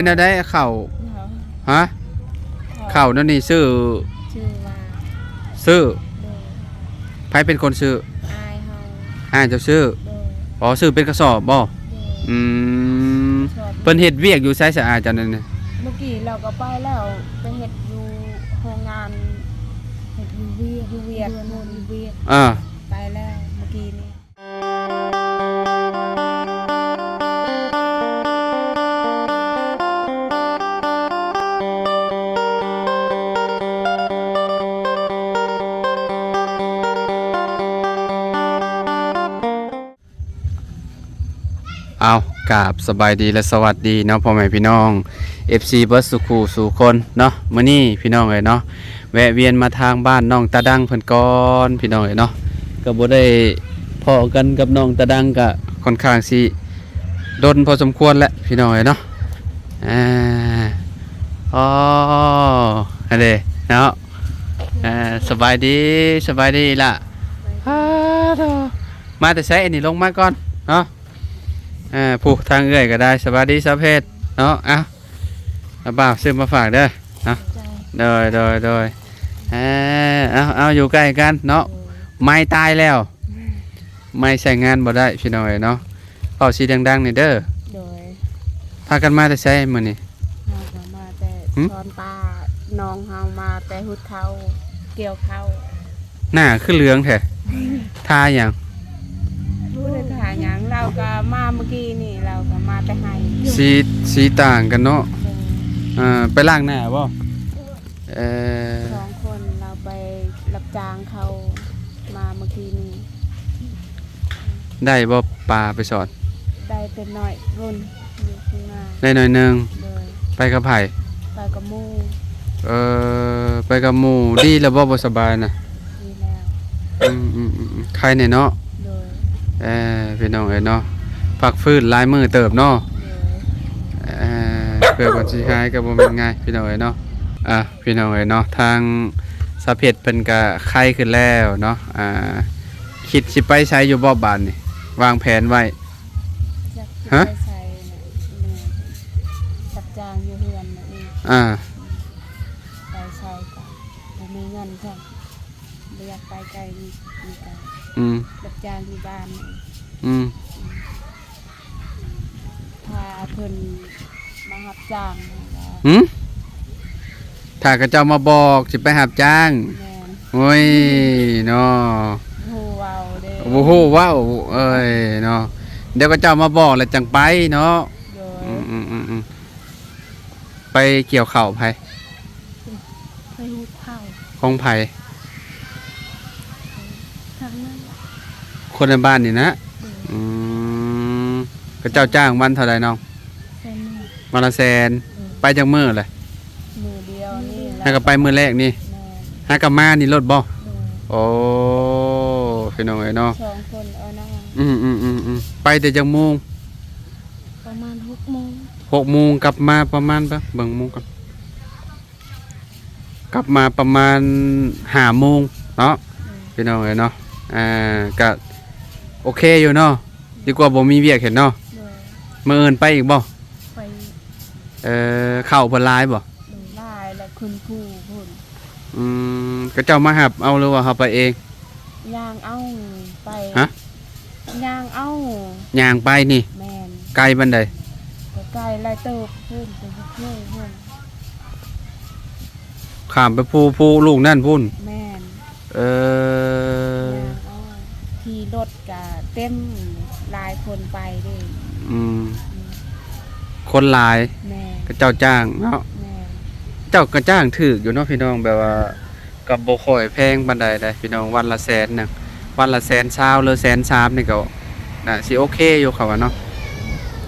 ເປັນແນວໃດເຂົ້າ? ຮະ? ເຂົ້ານັ້ນນີ້ຊື້ ຊື່ວ່າ ຊື້ ໂດຍ ໃຜເປັນຄົນຊື້? ອ້າຍເຮົາ ອ້າຍເຈົ້າຊື້? ໂດຍ ອໍ ຊື້ເປັນກະສອບບໍ່? ໂດຍ ອືມ ກະສອບ ເພິ່ນເຮັດວຽກຢູ່ໃສຊະ ອ້າຍເຈົ້ານັ້ນນະ? ເມື່ອກີ້ລາວກໍໄປແລ້ວ ໄປເຮັດຢູ່ໂຮງງານ ເຮັດຢູ່ວຽກ ຢູ່ວຽກ ຢູ່ວຽກ ເອີ ໄປແລ້ວເມື່ອກີ້ນີ້. ເອົາ ກາບສະບາຍດີ ແລະ ສະຫວັດດີເນາະ ພໍ່ແມ່ພີ່ນ້ອງ ເອັຟຊີ ເບິດສູ່ຄູ່ສູ່ຄົນເນາະ. ມື້ນີ້ພີ່ນ້ອງເອີຍເນາະ ແວະວຽນມາທາງບ້ານນ້ອງຕາດັງເພິ່ນກ່ອນ ພີ່ນ້ອງເອີຍເນາະ. ກໍບໍ່ໄດ້ພໍ້ກັນກັບນ້ອງຕາດັງ ກໍຄ່ອນຂ້າງຊິດົນພໍສົມຄວນແຫຼະ ພີ່ນ້ອງເອີຍເນາະ. ອ່າ ອໍ ອັນເດເນາະ ອ່າ ສະບາຍດີ ສະບາຍດີອີ່ຫຼ້າ. ອ້າໂທ້ ມາແຕ່ໃສອັນນີ້? ລົງມາກ່ອນເນາະ. ອ່າ ຜູ້ທາງເອື້ອຍກໍໄດ້ ສະບາຍດີສາວເພັດເນາະ. ເອົາ ເອົາບ່າວຊື້ມາຝາກເດີເນາະ. ໂດຍ ໂດຍ ໂດຍ ເອີ ເອົາ ເອົາ ຢູ່ໃກ້ກັນເນາະ. ໄມ້ຕາຍແລ້ວ ໄມ້ໃຊ້ງານບໍ່ໄດ້ ພີ່ນ້ອງເອີຍເນາະ. ເວົ້າສຽງດັງໆແດ່ເດີ. ໂດຍ ພາກັນມາແຕ່ໃສມື້ນີ້? ເຮົາກໍມາແຕ່ ຫຶ? ສອນປາ ນ້ອງເຮົາມາແຕ່ຫຸດເຂົ້າ ກ່ຽວເຂົ້າ. ໜ້າຄືເຫຼືອງແທ້ ທາຫຍັງ? ບໍ່ໄດ້ທາຫຍັງ ລາວກໍມາມື້ກີ້ນີ້ ລາວກໍມາແຕ່ໄຮ່. ສີ ສີຕ່າງກັນເນາະ. ໂດຍ ອ່າ ໄປລ້າງໜ້າບໍ່? ເອີ ສອງຄົນ ລາວໄປຮັບຈ້າງເຂົາມາມື້ກີ້ນີ້. ໄດ້ບໍ່ປາໄປສອນ? ໄດ້ແຕ່ໜ້ອຍພຸ້ນ ຢູ່ຂ້າງໜ້າ ໄດ້ໜ້ອຍໜຶ່ງ. ໂດຍ ໄປກັບໃຜ? ໄປກັບໝູ່. ເອີ ໄປກັບໝູ່. ດີແລ້ວບໍ່? ບໍ່ສະບາຍນະ? ດີແລ້ວ. ອືມໆໆ ໄຄແດ່ເນາະ. ໂດຍ ເອີ ພີ່ນ້ອງເອີຍເນາະ ພັກຟື້ນຫຼາຍມື້ເຕີບເນາະ. ໂດຍ ເອີ ເພື່ອມັນຊິຫາຍກໍບໍ່ແມ່ນງ່າຍ ພີ່ນ້ອງເອີຍເນາະ. ອ່າ ພີ່ນ້ອງເອີຍເນາະ ທາງສາວເພັດເພິ່ນກະໄຄຂຶ້ນແລ້ວເນາະ. ອ່າ ຄິດຊິໄປໃສຢູ່ບໍ່ບາດນີ້? ວາງແຜນໄວ້? ຈັກຊິ ຮະ? ໄປໃສນະ ຮັບຈ້າງຢູ່ເຮືອນນະ. ອ່າ ໄປໃສກໍບໍ່ມີເງິນຊ້ຳ ບໍ່ຢາກໄປໄກນີ້ ນີ້ກໍ ອືມ ຮັບຈ້າງຢູ່ບ້ານ. ອືມ ຖ້າເພິ່ນມາຮັບຈ້າງ. ຫື? ຖ້າເຂົາເຈົ້າມາບອກຊິໄປຮັບຈ້າງ. ແມ່ນ. ໂອ້ຍເນາະ ບໍ່ຮູ້ເວົ້າເດ້ ບໍ່ຮູ້ເວົ້າເອີຍເນາະ. ດຽວເຂົາເຈົ້າມາບອກແລ້ວຈັ່ງໄປເນາະ. ໂດຍ ອືມໆໆ ໄປກ່ຽວເຂົ້າໃຜ? ໄປຫຸດເຂົ້າ. ຂອງໃຜ? ທາງນັ້ນ ຄົນໃນບ້ານນີ້ນະ. ໂດຍ ອືມ ເຂົາເຈົ້າຈ້າງວັນເທົ່າໃດນ້ອງ? ແສນໜຶ່ງ. ວັນລະແສນ. ໂດຍ ໄປຈັກມື້ລະ? ມື້ດຽວນີ້ລະ ຫາກໍໄປມື້ແລກນີ້. ແມ່ນ. ຫາກໍມານີ້ໂລດບໍ່? ໂດຍ ໂອ້ ພີ່ນ້ອງເອີຍເນາະ ສອງຄົນເອົານະ. ອືມໆໆໆ ໄປແຕ່ຈັກໂມງ? ປະມານຫົກໂມງ. ຫົກໂມງ ກັບມາປະມານ ເບິ່ງໂມງກ່ອນ ກັບມາປະມານຫ້າໂມງເນາະ. ອືມ ພີ່ນ້ອງເອີຍເນາະ ອ່າ ກະໂອເຄຢູ່ເນາະ. ໂດຍ ດີກວ່າບໍ່ມີວຽກເຮັດເນາະ. ໂດຍ ມື້ອື່ນໄປອີກບໍ່? ໄປ. ເອີ ເຂົ້າເພິ່ນຫຼາຍບໍ່? ໂດຍ ຫຼາຍ ແລະ ຂຶ້ນພູພຸ້ນ. ອືມ ເຂົາເຈົ້າມາຮັບເອົາ ຫຼືວ່າເຮົາໄປເອງ? ຍ່າງເອົາໄປ. ຮະ? ຍ່າງເອົາ. ຍ່າງໄປນີ້? ແມ່ນ. ໄກປານໃດ? ກໍໄກຫຼາຍເຕີບພຸ້ນ ໄປພູພຸ້ນ. ຂ້າມໄປພູ ພູລູກນັ້ນພຸ້ນ? ແມ່ນ. ເອີ ຍ່າງເອົາ. ຂີ່ລົດກະເຕັມ ຫຼາຍຄົນໄປເດ້. ອືມ ອືມ ຄົນຫຼາຍ. ແມ່ນ. ເຂົາເຈົ້າຈ້າງເນາະ. ແມ່ນ. ເຈົ້າກໍຈ້າງຖືກຢູ່ເນາະ ພີ່ນ້ອງ ແບບວ່າ ກໍບໍ່ຄ່ອຍແພງປານໃດເດ້ພີ່ນ້ອງ ວັນລະແສນໜຶ່ງ ວັນລະແສນຊາວ ຫຼື ແສນສາມນີ້ກໍໜ້າຊິໂອເຄຢູ່ ເຂົາວ່າເນາະ.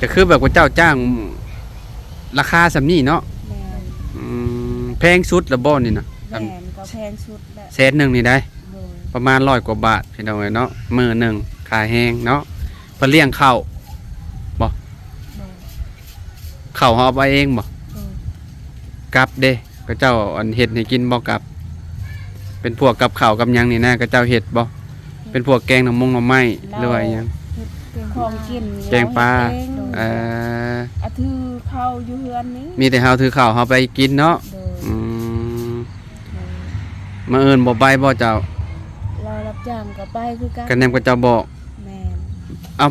ກໍຄືແບບວ່າເຈົ້າຈ້າງລາຄາສ່ຳນີ້ເນາະ. ແມ່ນ. ອືມ ແພງສຸດລະບໍ່ນີ້ນະ? ແມ່ນ ກໍແພງສຸດແຫຼະ ແສນໜຶ່ງນີ້ໄດ໋. ໂດຍ. ປະມານຮ້ອຍກວ່າບາດ ພີ່ນ້ອງເອີຍເນາະ ມື້ໜຶ່ງຄ່າແຮງເນາະ. ເພິ່ນລ້ຽງເຂົ້າບໍ່? ໂດຍ. ເຂົ້າເຮົາເອົາໄປເອງບໍ່? ໂດຍ. ກັບເດ້? ເຂົາເຈົ້າ ອັນ ເຮັດໃຫ້ກິນບໍ່ກັບ? ເປັນພວກກັບເຂົ້າກັບຫຍັງນີ້ນະ ເຂົາເຈົ້າເຮັດບໍ່? ເຮັດ. ເປັນພວກແກງໜໍ່ມົງໜໍ່ໄມ້ ແລ້ວ ຫຼືວ່າອີ່ຫຍັງ? ເຮັດແກງ ຂອງກິນ ແກງປາ ເຮັດເອງ. ເອີ ອາ ຖືເຂົ້າຢູ່ເຮືອນນີ້ ມີແຕ່ເຮົາຖືເຂົ້າເຮົາໄປກິນເນາະ. ໂດຍ ອືມ ໂດຍ ມື້ອື່ນບໍ່ໄປບໍ່ເຈົ້າ? ລາວຮັບຈ້າງກໍໄປຄືກັນ ກະແນມຂະເຈົ້າບອກ. ແມ່ນ. ເອົ້າ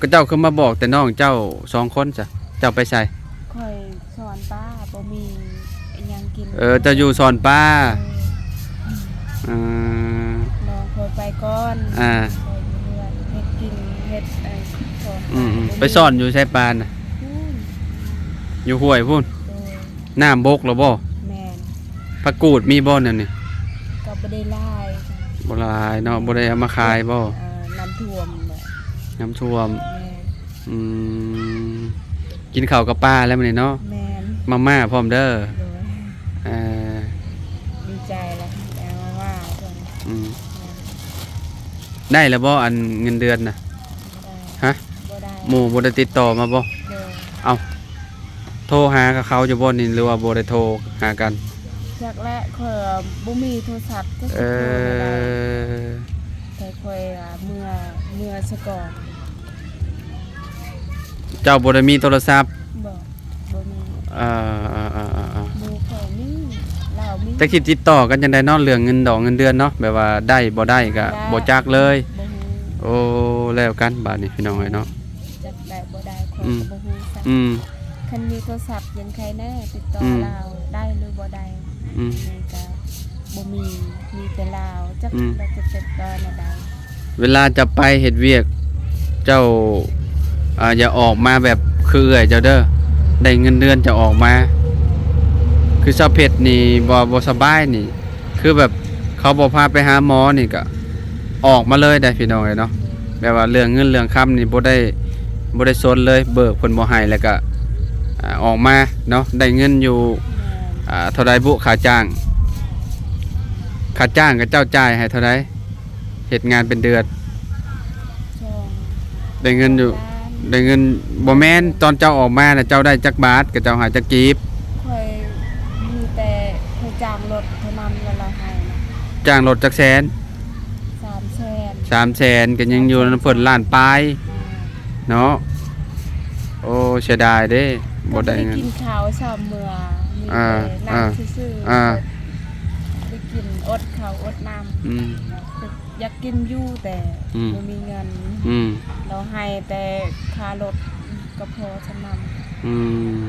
ຂະເຈົ້າຄືມາບອກແຕ່ນ້ອງເຈົ້າສອງຄົນຊະ? ເຈົ້າໄປໃສ? ຂ້ອຍສອນປາ ບໍ່ມີອີ່ຫຍັງກິນ. ເອີ ເຈົ້າຢູ່ສອນປາ. ເອີ ອືມ ນ້ອງຂ້ອຍໄປກ່ອນ. ອ່າ ຂ້ອຍຢູ່ເຮືອນເຮັດກິນ ເຮັດ ເອີ ສອນປາ. ອືມ ບໍ່ມີ. ໄປສອນຢູ່ໃສປານະ? ພຸ້ນ ຢູ່ຫ້ວຍພຸ້ນ. ໂດຍ. ນ້ຳບົກແລ້ວບໍ່? ແມ່ນ. ຜັກກູດມີບໍ່ແນວນີ້? ກໍບໍ່ໄດ້ຫຼາຍ. ບໍ່ຫຼາຍເນາະ. ບໍ່ໄດ້ເອົາມາຂາຍບໍ່? ເອີ ນ້ຳຖ້ວມ. ນ້ຳຖ້ວມ. ແມ່ນ. ອືມ ກິນເຂົ້າກັບປາແລ້ວມື້ນີ້ເນາະ. ແມ່ນ. ມາມ່າພ້ອມເດີ. ໂດຍ. ເອີ ດີໃຈແລ້ວ ໄດ້ມາມ່າ. ອືມ ແມ່ນ. ໄດ້ແລ້ວບໍ່ ອັນເງິນເດືອນນະ? ບໍ່ໄດ້. ຮະ? ບໍ່ໄດ້. ໝູ່ບໍ່ໄດ້ຕິດຕໍ່ມາບໍ່? ໂດຍ. ເອົ້າ ໂທຫາກັບເຂົາຢູ່ບໍ່ນີ້ ຫຼືວ່າບໍ່ໄດ້ໂທຫາກັນ? ຈັກແຫຼະ ຂ້ອຍບໍ່ມີໂທລະສັບ ຈັກຊິໂທແນວໃດ. ເອີ ແຕ່ຂ້ອຍວ່າເມືອ ເມືອສະກ່ອນ. ເຈົ້າບໍ່ໄດ້ມີໂທລະສັບ? ບໍ່ ບໍ່ມີ. ເອີ ເອີ ໝູ່ຂ້ອຍມີ ລາວມີ. ຈັກຊິຕິດຕໍ່ກັນຈັ່ງໃດເນາະ ເລື່ອງເງິນດອກເງິນເດືອນເນາະ ແບບວ່າໄດ້ບໍ່ໄດ້ກະບໍ່ຈັກເລີຍ. ບໍ່ຮູ້. ໂອ້ ແລ້ວກັນບາດນີ້ພີ່ນ້ອງເອີຍເນາະ. ຈັກໄດ້ບໍ່ໄດ້ ຂ້ອຍ ອືມ ກໍບໍ່ຮູ້ຊ້ຳ. ອືມ ຄັນມີໂທລະສັບຍັງໄຄແນ່ ຕິດຕໍ່ ອືມ ລາວໄດ້ຫຼືບໍ່ໄດ້. ອືມ ນີ້ກະບໍ່ມີ ມີແຕ່ລາວ ຈັກ ອືມ ວ່າຈະຕິດຕໍ່ແນວໃດ. ເວລາເຈົ້າໄປເຮັດວຽກ ເຈົ້າ ອາ ຢ່າອອກມາແບບຄືເອື້ອຍເຈົ້າເດີ ໄດ້ເງິນເດືອນເຈົ້າອອກມາ. ຄືສາວເພັດນີ້ ບໍ່ ບໍ່ສະບາຍນີ້ ຄືແບບເຂົາບໍ່ພາໄປຫາໝໍນີ້ກະ ອອກມາເລີຍໄດ໋ພີ່ນ້ອງເອີຍເນາະ. ແບບວ່າເລື່ອງເງິນເລື່ອງຄຳນີ້ບໍ່ໄດ້ ບໍ່ໄດ້ສົນເລີຍ ເບີກເພິ່ນບໍ່ໃຫ້ ແລ້ວກະ ອາ ອອກມາເນາະ. ໄດ້ເງິນຢູ່ ແມ່ນ ອາ ເທົ່າໃດບຸ ຄ່າຈ້າງ? ຄ່າຈ້າງກະເຈົ້າຈ່າຍໃຫ້ເທົ່າໃດ? ເຮັດງານເປັນເດືອນ ສອງ ໄດ້ເງິນຢູ່ ສອງລ້ານ ໄດ້ເງິນ ບໍ່ແມ່ນ ຕອນເຈົ້າອອກມານະ ເຈົ້າໄດ້ຈັກບາດ? ກະເຈົ້າໃຫ້ຈັກກີບ? ຂ້ອຍມີແຕ່ຂ້ອຍຈ້າງລົດເທົ່ານັ້ນ ແລ້ວລາວໃຫ້ນະ. ຈ້າງລົດຈັກແສນ? ສາມແສນ. ສາມແສນ ກະຍັງຢູ່ນຳເພິ່ນລ້ານປາຍ ແມ່ນ ເນາະ. ໂອ້ ເສຍດາຍເດ້ ບໍ່ໄດ້ເງິນ ບໍ່ໄດ້ກິນເຂົ້າຊ້ຳເມື່ອ ມີ ອ່າ ແຕ່ນັ່ງ ອ່າ ຊື່ໆ ອ່າ ໄດ້ກິນ ອົດເຂົ້າອົດນ້ຳ. ອືມ ຢາກກິນຢູ່ແຕ່ ອືມ ບໍ່ມີເງິນ. ອືມ ລາວໃຫ້ແຕ່ຄ່າລົດກໍພໍສ່ຳນັ້ນ. ອືມ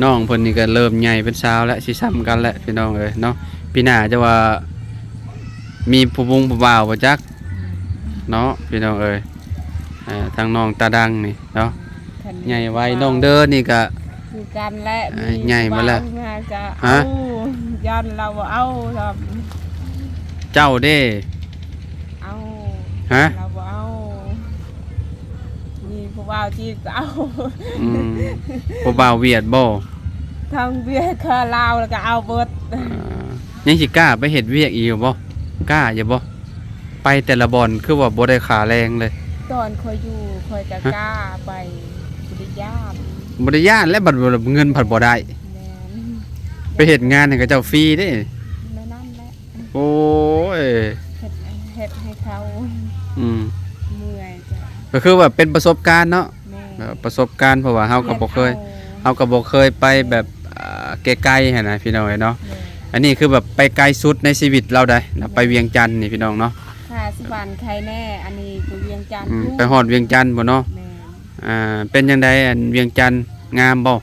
ນ້ອງເພິ່ນນີ້ກໍເລີ່ມໃຫຍ່ເປັນສາວແລ້ວ ຊິສ່ຳກັນແລ້ວພີ່ນ້ອງເອີຍເນາະ. ປີໜ້າຈະວ່າມີຜູ້ວົງຜູ້ບ່າວບໍ່ຈັກ ອືມ ເນາະ ພີ່ນ້ອງເອີຍ. ອ່າ ທາງນ້ອງຕາດັງນີ້ເນາະ ໃຫຍ່ໄວ. ນ້ອງເດີນີ້ກະຄືກັນແຫຼະ ອ່າ ມີ ໃຫຍ່ມາແລ້ວ ຜູ້ບ່າວມາກະ ຮະ? ເອົາ ຢ້ານລາວບໍ່ເອົາຊ້ຳ. ເຈົ້າເດ້? ເອົາ. ຮະ? ລາວບໍ່ເອົາ. ມີຜູ້ບ່າວຈີບກະເອົາ. ອືມ ຜູ້ບ່າວຫວຽດບໍ່? ທັງຫວຽດ ຄາລາວ ແລ້ວກະເອົາເບິດ. ອ່າ ຍັງຊິກ້າໄປເຮັດວຽກອີກຢູ່ບໍ່? ກ້າຢູ່ບໍ່? ໄປແຕ່ລະບ່ອນຄືວ່າບໍ່ໄດ້ຄ່າແຮງເລີຍ. ຕອນຂ້ອຍຢູ່ ຂ້ອຍກະ ຮະ? ກ້າໄປ ບໍ່ໄດ້ຢ້ານ. ບໍ່ໄດ້ຢ້ານແຫຼະ ບັດເງິນພັດບໍ່ໄດ້. ແມ່ນ. ໄປເຮັດງານໃຫ້ເຂົາເຈົ້າຟຣີເດ້. ແມ່ນນັ້ນແຫຼະ. ໂອ້ຍ ເຮັດ ເຮັດໃຫ້ເຂົາ ອືມ ເມື່ອຍ. ກະຄືວ່າເປັນປະສົບການເນາະ. ແມ່ນ ເອີ ປະສົບການ ເພາະວ່າເຮົາກໍບໍ່ເຄີຍ ເຮົາກໍບໍ່ເຄີຍໄປແບບ ອ່າ ໄກໆຫັ້ນນະ ພີ່ນ້ອງເອີຍເນາະ. ແມ່ນ ອັນນີ້ຄືແບບໄປໄກສຸດໃນຊີວິດລາວໄດ໋ ໄປວຽງຈັນນີ້ ພີ່ນ້ອງເນາະ. ຖ້າສະຫວັນໄຄແນ່ ອັນນີ້ໄປວຽງຈັນ ອືມ ພຸ້ນ ໄປຮອດວຽງຈັນພຸ້ນເນາະ. ແມ່ນ. ອ່າ ເປັນຈັ່ງໃດ ອັນວຽງຈັນງາມບໍ່?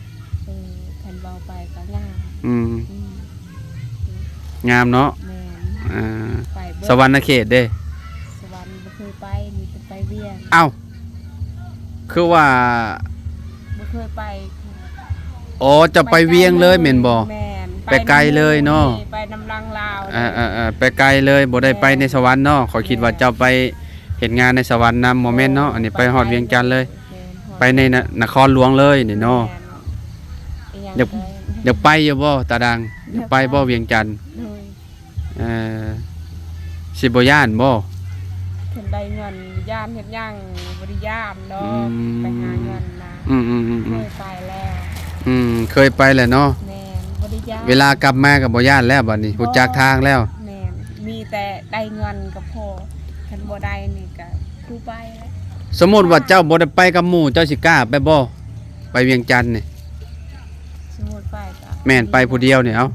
ເອີ ຄັນເວົ້າໄປກໍງາມ. ອືມ ອືມ ງາມເນາະ. ແມ່ນ. ອ່າ ໄປເບິດ. ສະຫວັນນະເຂດເດ້? ສະຫວັນບໍ່ເຄີຍໄປ ມີແຕ່ໄປວຽງ. ເອົ້າ ຄືວ່າບໍ່ເຄີຍໄປ. ອໍ ເຈົ້າໄປວຽງເລີຍແມ່ນບໍ່? ແມ່ນ. ໄປໄກເລີຍເນາະ. ໄປນຳຫຼັງລາວ. ເອີໆໆ ໄປໄກເລີຍ ບໍ່ໄດ້ໄປໃນສະຫວັນເນາະ. ແມ່ນ. ຂ້ອຍຄິດວ່າເຈົ້າໄປເຮັດງານໃນສະຫວັນນຳ. ບໍ່ແມ່ນເນາະ. ອັນນີ້ໄປຮອດວຽງຈັນເລີຍ. ແມ່ນ. ໄປໃນນະ ນະຄອນຫຼວງເລີຍນີ້ເນາະ. ແມ່ນ. ຢາກ ຢາກໄປຢູ່ບໍ່ຕາດັງ? ຢາກໄປບໍ່ວຽງຈັນ? ໂດຍ. ເອີ ຊິບໍ່ຢ້ານບໍ່? ຄັນໄດ້ເງິນ ຢ້ານເຮັດຫຍັງ? ບໍ່ໄດ້ຢ້ານດອກ. ອືມ ໄປຫາເງິນນະ. ອືມໆໆໆ ເຄີຍໄປແລ້ວ. ອືມ ເຄີຍໄປແລ້ວເນາະ. ແມ່ນ. ບໍ່ໄດ້ຢ້ານ. ເວລາກັບມາກໍບໍ່ຢ້ານແລ້ວ ບັດນີ້ ບໍ່ ຮູ້ຈັກທາງແລ້ວ. ແມ່ນ. ມີແຕ່ໄດ້ເງິນກໍພໍ ຄັນບໍ່ໄດ້ນີ້ກໍຄືໄປແລ້ວ. ສົມມຸດວ່າເຈົ້າບໍ່ໄດ້ໄປກັບໝູ່ ເຈົ້າຊິກ້າໄປບໍ່? ໄປວຽງຈັນນີ້ ສົມມຸດໄປກໍ ແມ່ນ ໄປຜູ້ດຽວນີ້ ເອົ້າ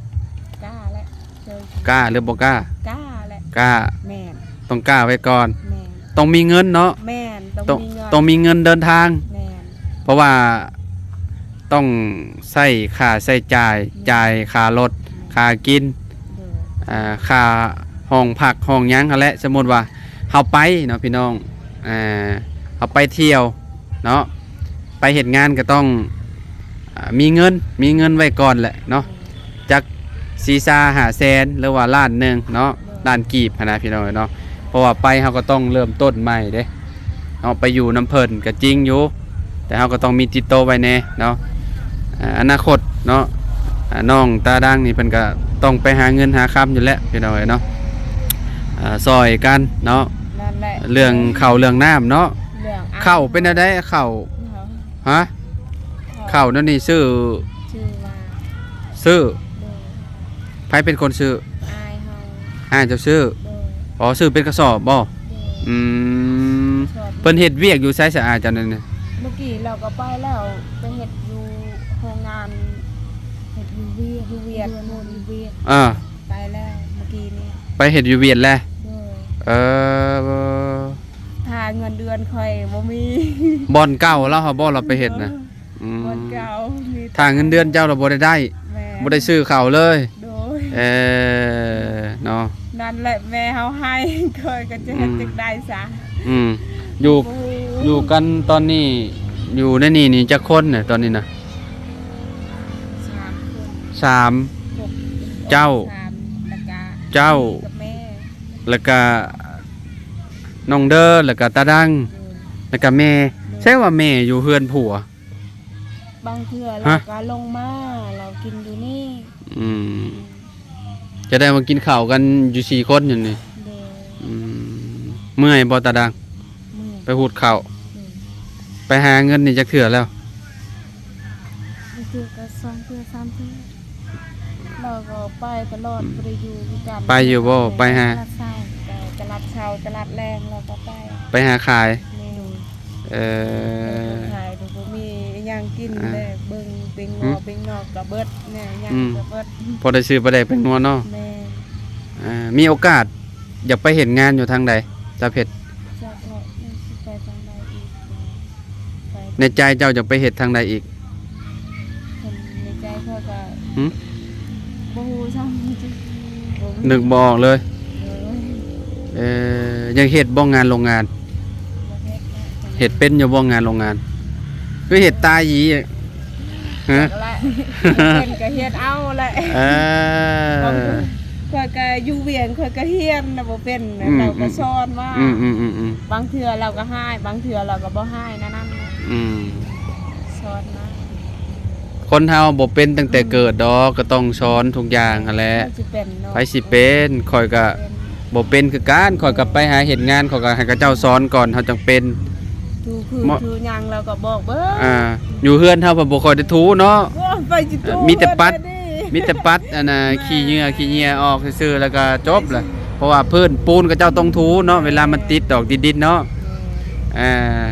ກ້າແຫຼະ ເຈົ້າຊິ ກ້າຫຼືບໍ່ກ້າ? ກ້າແຫຼະ ກ້າ ແມ່ນ ຕ້ອງກ້າໄວ້ກ່ອນ ແມ່ນ ຕ້ອງມີເງິນເນາະ ແມ່ນ ຕ້ອງ ຕ້ອງມີເງິນ ຕ້ອງມີເງິນເດີນທາງ ແມ່ນ ເພາະວ່າຕ້ອງໃຊ້ຄ່າໃຊ້ຈ່າຍ ແມ່ນ ຈ່າຍຄ່າລົດ ແມ່ນ ຄ່າກິນ ໂດຍ ອ່າ ຄ່າຫ້ອງພັກຫ້ອງຫຍັງຫັ້ນແຫຼະ ສົມມຸດວ່າເຮົາໄປເນາະພີ່ນ້ອງ ອ່າ ເຮົາໄປທ່ຽວເນາະ ໄປເຮັດງານກໍຕ້ອງ ອ່າ ມີເງິນ ມີເງິນໄວ້ກ່ອນແຫຼະເນາະ ຈັກສີ່ສາຫ້າແສນ ຫຼືວ່າລ້ານໜຶ່ງເນາະ ລ້ານກີບຫັ້ນນະພີ່ນ້ອງເອີຍເນາະ ເພາະວ່າໄປເຮົາກໍຕ້ອງເລີ່ມຕົ້ນໃໝ່ເດ້ເນາະ ໄປຢູ່ນຳເພິ່ນກໍຈິງຢູ່ ແຕ່ເຮົາກໍຕ້ອງມີຕິດໂຕໄວ້ແດ່ເນາະ ອ່າ ອະນາຄົດເນາະ ອ່າ ນ້ອງຕາດັງນີ້ເພິ່ນກໍຕ້ອງໄປຫາເງິນຫາຄຳຢູ່ແຫຼະພີ່ນ້ອງເອີຍເນາະ ອ່າ ຊ່ອຍກັນເນາະ ນັ້ນແຫຼະ ເລື່ອງເຂົ້າເລື່ອງນ້ຳເນາະ ເລື່ອງ ເຂົ້າເປັນແນວໃດ ເຂົ້າ ເຂົ້າ ຮະ ເຂົ້າ ເຂົ້າແນວນີ້ຊື້ ຊື້ວ່າ ຊື້ ໂດຍ ໃຜເປັນຄົນຊື້? ອ້າຍເຮົາ ອ້າຍເຈົ້າຊື້ ໂດຍ ອໍ ຊື້ເປັນກະສອບບໍ່? ໂດຍ ອືມ ກະສອບ ເພິ່ນເຮັດວຽກຢູ່ໃສຊະ ອ້າຍເຈົ້ານັ້ນນະ? ເມື່ອກີ້ລາວກໍໄປແລ້ວ ໄປເຮັດຢູ່ໂຮງງານ ເຮັດຢູ່ວຽດ ຢູ່ວຽດ ຢູ່ວຽດ ເອີ ໄປແລ້ວເມື່ອກີ້ນີ້ ໄປເຮັດຢູ່ວຽດແລ້ວ ໂດຍ ເອີ ຖ້າເງິນເດືອນຂ້ອຍບໍ່ມີ ບ່ອນເກົ່າລາວຫັ້ນບໍ່ ລາວໄປເຮັດນະ? ເອີ ອືມ ບ່ອນເກົ່າມີ ຖ້າເງິນເດືອນເຈົ້າລະບໍ່ໄດ້ໄດ້ ແມ່ນ ບໍ່ໄດ້ຊື້ເຂົ້າເລີຍ ໂດຍ ເອີ ເນາະ ນັ້ນແຫຼະ ແມ່ເຮົາໃຫ້ ຂ້ອຍກໍຈະເຮັດ ອືມ ຈັ່ງໃດຊະ ອືມ ຢູ່ ບໍ່ຮູ້ ຢູ່ກັນຕອນນີ້ ຢູ່ໃນນີ້ນີ້ຈັກຄົນນະ ຕອນນີ້ນະ? ສາມຄົນ ສາມ ເຈົ້າ ສາມ ແລ້ວກະ ເຈົ້າ ກັບແມ່ ແລ້ວກະນ້ອງເດີ ແລ້ວກະຕາດັງ ໂດຍ ແລ້ວກະແມ່ ໂດຍ ໃຊ່ວ່າແມ່ຢູ່ເຮືອນຜົວ? ບາງເທື່ອ ຮະ ລາວກໍລົງມາ ລາວກິນຢູ່ນີ້ ອືມ ຈະໄດ້ມາກິນເຂົ້າກັນຢູ່ສີ່ຄົນຢູ່ນີ້ ໂດຍ ອືມ ເມື່ອຍບໍ່ຕາດັງ? ເມື່ອຍ ໄປຫູດເຂົ້າ ໂດຍ ໄປຫາເງິນນີ້ຈັກເທື່ອແລ້ວ? ບາງເທື່ອກໍສອງເທື່ອສາມເທື່ອ ລາວກໍໄປຕະຫຼອດ ອືມ ບໍ່ໄດ້ຢູ່ຄືກັນ ໄປຢູ່ບໍ່? ໄປຫາ ຕະຫຼາດເຊົ້າ ໄປຕະຫຼາດເຊົ້າ ຕະຫຼາດແລງລາວກໍໄປ ໄປຫາຂາຍ ແມ່ນ ເອີ ຂາຍບໍ່ມີຫຍັງກິນ ອ່າ ແລ້ວເບິ່ງເປັງງົວ ຫື ເປັງນອກກໍເບິດ ແມ່ຫຍັງ ອືມ ກໍເບິດ ພໍໄດ້ຊື້ປາແດກເປັງນົວເນາະ ແມ່ນ ອ່າ ມີໂອກາດຢາກໄປເຮັດງານຢູ່ທາງໃດ ສາວເພັດ? ຈັກແຫຼະ ມັນຊິໄປທາງໃດອີກ ໄປ ໃນໃຈເຈົ້າຢາກໄປເຮັດທາງໃດອີກ? ໃນໃຈຂ້ອຍກໍ ຫື ບໍ່ຮູ້ຊ້ຳ ບໍ່ ນຶກບໍ່ອອກເລີຍ ເອີ ຍັງເຮັດບໍ່ງານໂຮງງານ? ບໍ່ເຮັດແລ້ວ ເຮັດເປັນຢູ່ບໍ່ງານໂຮງງານ? ຄືເຮັດຕາຍອີກ ຮະ ເຮັດແຫຼະ ເຮັດເປັນກໍເຮັດເອົາແຫຼະ ເອີ ຂ້ອຍກໍຢູ່ວຽງ ຂ້ອຍກໍຮຽນນະບໍ່ເປັນ ອືມ ແລ້ວກໍ ອືມ ສອນມາ ອືມໆໆໆ ບາງເທື່ອລາວກໍຮ້າຍ ບາງເທື່ອລາວກໍບໍ່ຮ້າຍ ແນວນັ້ນ ອືມ ສອນມາ ຄົນເຮົາບໍ່ເປັນຕັ້ງແຕ່ ອືມ ເກີດດອກ ກໍຕ້ອງສອນທຸກຢ່າງຫັ້ນແຫຼະ ໃຜຊິເປັນເນາະ ໃຜຊິເປັນ ຂ້ອຍກໍ ເປັນ ບໍ່ເປັນຄືກັນ ຂ້ອຍກໍໄປຫາເຮັດງານ ຂ້ອຍກໍໃຫ້ເຂົາເຈົ້າສອນກ່ອນ ເຮົາຈັ່ງເປັນ ຖູພື້ນຖູຫຍັງລາວກໍບອກເບີດ ອ່າ ຢູ່ເຮືອນເຮົາເພິ່ນບໍ່ຄ່ອຍໄດ້ຖູເນາະ ໂອ້ຍ ໄປຊິຖູ ມີແຕ່ປັດ ເຮືອນ ມີແຕ່ປັດ ອັນນ່າ ແມ່ນ ຂີ້ເຫຍື້ອຂີ້ເຫຍື້ອອອກຊື່ໆ ແລ້ວກໍຈົບລະ ເພາະວ່າພື້ນປູນເຂົາເຈົ້າຕ້ອງຖູເນາະ ເວລາມັນຕິດດອກຕິດດິນເນາະ ແມ່ນ ອ່າ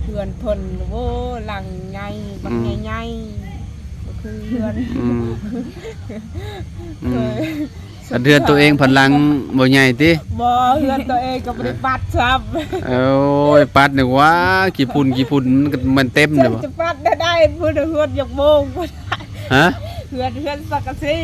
ເຮືອນເພິ່ນ ໂອ້ ຫຼັງໃຫຍ່ ບັກ ອືມ ໃຫຍ່ໆ ບໍ່ຄືເຮືອນ ອືມ ອືມ ເຄີຍ ອັນເຮືອນຕົວເອງພັດຫຼັງບໍ່ໃຫຍ່ຕິ? ບໍ່ ເຮືອນຕົວເອງກໍບໍ່ໄດ້ປັດຊ້ຳ ໂອ້ຍ ປັດນີ້ຫວາ ຂີ້ຝຸ່ນ ຂີ້ຝຸ່ນມັນກໍແມ່ນເຕັມເລີຍຫວາ ຈະປັດໄດ້ ໄດ້ ເຮືອນ ເຮືອນຢາກໂມງ ຮະ? ເຮືອນ ເຮືອນສັງກະສີ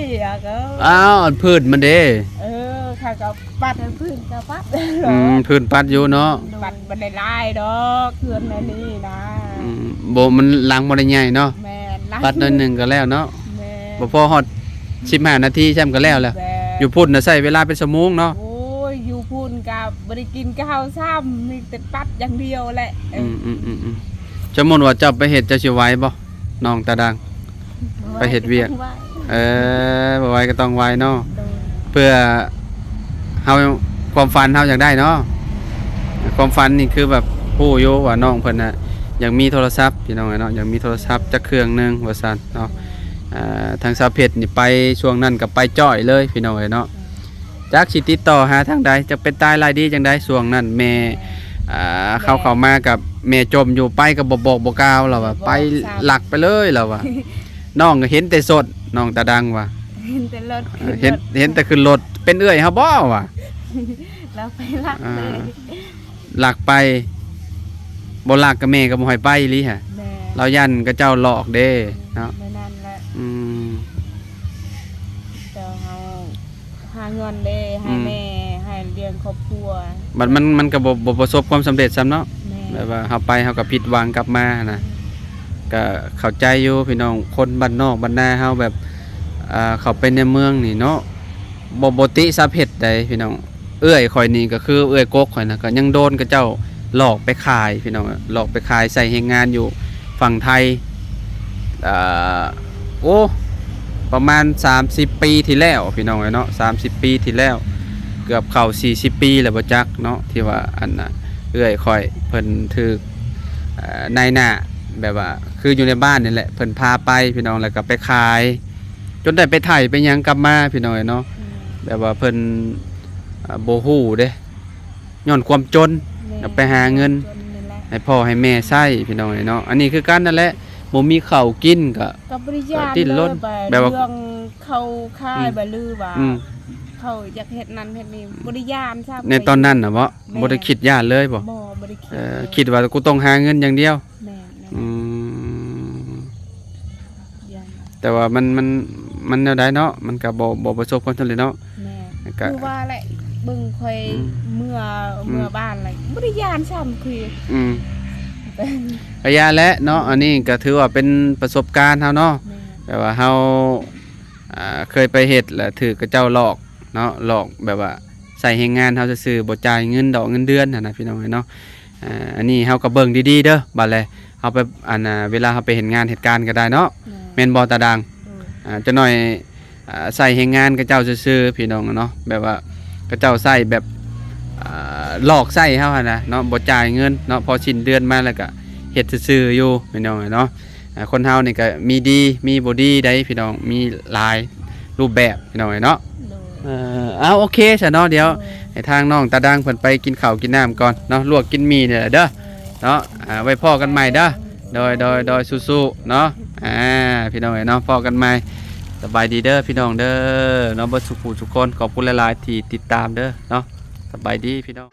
ອ້າວ ອັນພື້ນມັນເດ້? ເອີ ຂ້ອຍກໍປັດ ພື້ນກໍປັດ ອືມ ພື້ນປັດຢູ່ເນາະ ປັດບໍ່ໄດ້ຫຼາຍດອກ ເຮືອນແນວນີ້ນະ ອືມ ບໍ່ ມັນຫຼັງບໍ່ໄດ້ໃຫຍ່ເນາະ ແມ່ນ ປັດໜ້ອຍໜຶ່ງກໍແລ້ວເນາະ ແມ່ນ ບໍ່ພໍຮອດສິບຫ້ານາທີຊ້ຳກໍແລ້ວແລ້ວ ແມ່ນ ຢູ່ພຸ້ນນະໃຊ້ເວລາເປັນຊົ່ວໂມງເນາະ ໂອ້ຍ ຢູ່ພຸ້ນກໍບໍ່ໄດ້ກິນເຂົ້າຊ້ຳ ມີແຕ່ປັດຢ່າງດຽວແຫຼະ ອືມໆໆ ສົມມຸດວ່າເຈົ້າໄປເຮັດ ເຈົ້າຊິໄຫວບໍ່ ນ້ອງຕາດັງ? ໄປເຮັດວຽກ ເອີ ບໍ່ໄຫວກໍຕ້ອງໄຫວເນາະ ໂດຍ ເພື່ອເຮົາ ຄວາມຝັນເຮົາຢາກໄດ້ເນາະ ຄວາມຝັນນີ້ຄືແບບ ຮູ້ຢູ່ວ່ານ້ອງເພິ່ນນະ ຢາກມີໂທລະສັບ ພີ່ນ້ອງເອີຍເນາະ ຢາກມີໂທລະສັບຈັກເຄື່ອງໜຶ່ງວ່າຊັ້ນເນາະ ອ່າ ທາງສາວເພັດນີ້ໄປ ຊ່ວງນັ້ນກໍໄປຈ້ອຍເລີຍ ພີ່ນ້ອງເອີຍເນາະ ຈັກຊິຕິດຕໍ່ຫາທາງໃດ ຈັກເປັນຕາຍຮ້າຍດີຈັ່ງໃດ ຊ່ວງນັ້ນແມ່ ອ່າ ເຂົາເຂົ້າມາກັບແມ່ຈົ່ມຢູ່ ໄປກໍບໍ່ບອກບໍ່ກ່າວ ລາວວ່າ ບໍ່ບອກ ໄປ ຊ້ຳ ລັກໄປເລີຍ ລາວວ່າ. ນ້ອງກໍເຫັນແຕ່ສົດ ນ້ອງຕາດັງວ່າ ເຫັນແຕ່ລົດ ເອີ ເຫັນ ເຫັນແຕ່ຂຶ້ນລົດ ເປັນເອື້ອຍເຮົາບໍ່ວ່າ ລາວໄປລັກເລີຍ ອ່າ ລັກໄປ ບໍ່ລັກກໍແມ່ກໍບໍ່ໃຫ້ໄປອີ່ຫຼີຫະ ແມ່ນ ລາວຢ້ານເຂົາເຈົ້າຫຼອກເດ້ເນາະ ແມ່ນນັ້ນແຫຼະ ອືມ ແຕ່ເຮົາ ຫາເງິນເດ້ ໃຫ້ ອືມ ແມ່ ໃຫ້ລ້ຽງຄອບຄົວ ບັດມັນ ມັນກໍບໍ່ ບໍ່ປະສົບຄວາມສຳເລັດຊ້ຳເນາະ ແມ່ນ ແບບວ່າເຮົາໄປເຮົາກໍຜິດຫວັງກັບມານະ ອືມ ກໍເຂົ້າໃຈຢູ່ພີ່ນ້ອງ ຄົນບ້ານນອກບ້ານນາເຮົາແບບ ອ່າ ເຂົ້າໄປໃນເມືອງນີ້ເນາະ ບໍ່ ບໍ່ຕິສັບເຮັດໃດພີ່ນ້ອງ ເອື້ອຍຂ້ອຍນີ້ກໍຄືເອື້ອຍກົກຂ້ອຍນະ ກໍຍັງໂດນເຂົາເຈົ້າຫຼອກໄປຂາຍພີ່ນ້ອງ ຫຼອກໄປຂາຍໃຊ້ແຮງງານຢູ່ຝັ່ງໄທ ອ່າ ໂອ້ ປະມານສາມສິບປີທີ່ແລ້ວພີ່ນ້ອງເອີຍເນາະ ສາມສິບປີທີ່ແລ້ວ ເກືອບເຂົ້າສີ່ສິບປີແລ້ວບໍ່ຈັກເນາະ ທີ່ວ່າອັນນ່າ ເອື້ອຍຂ້ອຍເພິ່ນຖືກ ເອີ ນາຍໜ້າ ແບບວ່າຄືຢູ່ໃນບ້ານນີ້ແຫຼະ ເພິ່ນພາໄປພີ່ນ້ອງ ແລ້ວກໍໄປຂາຍ ຈົນໄດ້ໄປໄຖໄປຫຍັງກັບມາພີ່ນ້ອງເອີຍເນາະ ອືມ ແບບວ່າເພິ່ນ ເອີ ບໍ່ຮູ້ເດ້ ຍ້ອນຄວາມຈົນ ແມ່ນ ໄປຫາເງິນ ຄວາມຈົນນີ້ແຫຼະ ໃຫ້ພໍ່ໃຫ້ແມ່ໃຊ້ພີ່ນ້ອງເອີຍເນາະ ອັນນີ້ຄືກັນນັ້ນແຫຼະ ບໍ່ມີເຂົ້າກິນກໍ ກໍບໍ່ໄດ້ຢ້ານ ກໍດີ້ນລົນ ເລີຍ ແບບວ່າເລື່ອງເຂົ້າຂາຍ ອືມ ບໍ່ ຫຼືວ່າ ອືມ ເຂົາຢາກເຮັດນັ້ນເຮັດນີ້ ອືມ ບໍ່ໄດ້ຢ້ານຊ້ຳ ໃນຕອນນັ້ນນະເບາະ ແມ່ນ ບໍ່ໄດ້ຄິດຢ້ານເລີຍບໍ? ບໍ່ ບໍ່ໄດ້ຄິດ ເອີ ເລີຍ ຄິດວ່າກູຕ້ອງຫາເງິນຢ່າງດຽວ ແມ່ນ ອືມ ແຕ່ວ່າມັນ ມັນ ມັນແນວໃດເນາະ ມັນກໍບໍ່ ບໍ່ປະສົບຄວາມສຳເລັດເນາະ ແມ່ນ ກໍຄືວ່າແຫຼະ ເບິ່ງຂ້ອຍ ອືມ ເມືອ ອືມ ເມືອບ້ານແຫຼະ ບໍ່ໄດ້ຢ້ານຊ້ຳຄື ອືມ ກໍຢ່າແຫຼະເນາະ ອັນນີ້ກໍຖືວ່າເປັນປະສົບການເຮົາເນາະ ແມ່ນ ແບບວ່າເຮົາ ອ່າ ເຄີຍໄປເຮັດ ແລ້ວຖືກເຂົາເຈົ້າຫຼອກເນາະ ຫຼອກແບບວ່າໃຊ້ແຮງງານເຮົາຊື່ໆ ບໍ່ຈ່າຍເງິນດອກເງິນເດືອນຫັ້ນນະ ພີ່ນ້ອງເອີຍເນາະ ອ່າ ອັນນີ້ເຮົາກໍເບິ່ງດີໆເດີ ບາດແລະ ເຮົາໄປ ອັນ ອ່າ ເວລາເຮົາໄປເຮັດງານເຮັດການກໍໄດ້ເນາະ ແມ່ນ ແມ່ນບໍ່ຕາດັງ? ໂດຍ ອ່າ ຈັກໜ້ອຍ ອ່າ ໃຊ້ແຮງງານເຂົາເຈົ້າຊື່ໆ ພີ່ນ້ອງເນາະ ແບບວ່າເຂົາເຈົ້າໃຊ້ແບບ ອ່າ ຫຼອກໃຊ້ເຮົາຫັ້ນນະເນາະ ບໍ່ຈ່າຍເງິນເນາະ ພໍສິ້ນເດືອນມາແລ້ວກໍເຮັດຊື່ໆຢູ່ ພີ່ນ້ອງເນາະ ອ່າ ຄົນເຮົານີ້ກໍມີດີ ມີບໍ່ດີໃດ໋ ພີ່ນ້ອງ ມີຫຼາຍຮູບແບບ ພີ່ນ້ອງເນາະ ໂດຍ ເອີ ເອົາ ໂອເຄຊະເນາະ ດຽວ ໂດຍ ໃຫ້ທາງນ້ອງຕາດັງເພິ່ນໄປກິນເຂົ້າກິນນ້ຳກ່ອນເນາະ ລວກກິນໝີ່ນີ້ແຫຼະເດີ ໂດຍ ເນາະ ອ່າ ໄວ້ພໍ້ກັນໃໝ່ເດີ ໂດຍ ໂດຍ ໂດຍ ສູ້ໆເນາະ ອ່າ ພີ່ນ້ອງເອີຍເນາະ ພໍ້ກັນໃໝ່ ສະບາຍດີເດີພີ່ນ້ອງເດີເນາະ ເບິດສູ່ຜູ້ສູ່ຄົນ ຂອບຄຸນຫຼາຍໆທີ່ຕິດຕາມເດີເນາະ ສະບາຍດີພີ່ນ້ອງ.